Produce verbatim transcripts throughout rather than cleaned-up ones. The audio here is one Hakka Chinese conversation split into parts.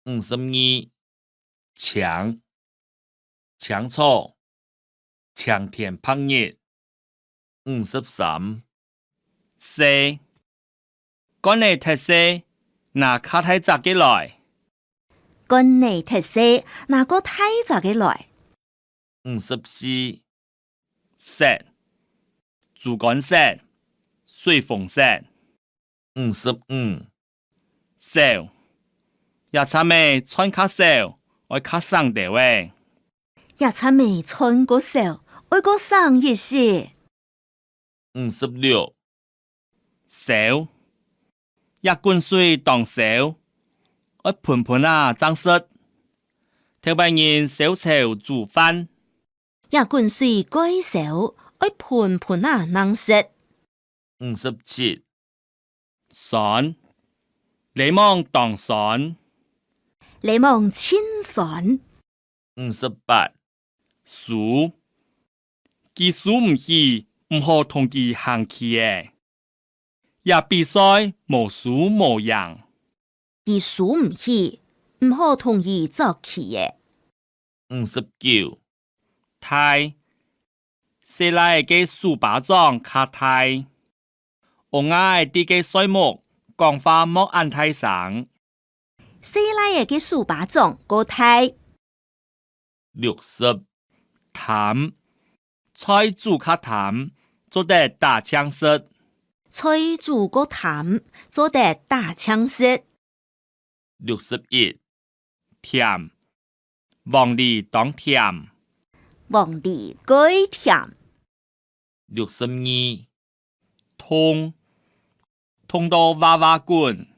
五十二，青，青草，青天白日。五十三，細， 罐仔忒細，拿較大隻个來。罐仔忒細，拿過大隻个來。五十四，色，豬肝色，水紅色。五十五，燒，這站仔賺較少，愛較省兜仔。這站仔賺過少，愛過省一息。 五十六，燒，這滾水當燒，愛歕歕啊正食。頭擺人燒樵煮飯。這滾水蓋燒，愛歕歕啊正食。五十七，酸，檸檬當酸。檸檬盡酸。 五十八，輸，佢輸毋起，毋好同佢行棋仔。這比賽無輸無贏。佢輸毋起，毋好同佢著棋仔。五十九，大，細賴仔个手巴掌較大。 翁仔在該睡目，講話莫恁大聲。細賴仔个手巴掌過大。六十，貪，菜煮較貪，做得打淨食。菜煮過貪，做得打淨食。 六十一，甜，黃梨當甜。黃梨蓋甜。六十二，痛，痛到哇哇滾。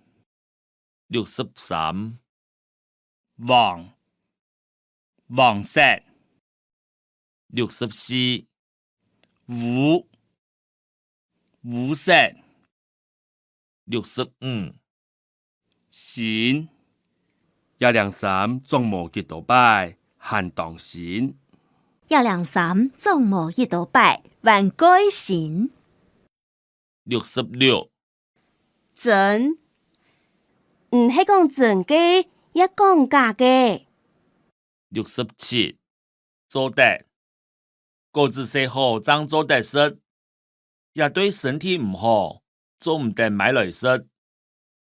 六十三，黃，黃色。 六十四，烏，烏色。六十五，新，這領衫著無幾多擺，還當新。這領衫著無幾多擺，還蓋新。 六十六，真，你係講真个，也講假个？六十七，做得，果子洗好正做得食，這對身體毋好，做毋得買來食。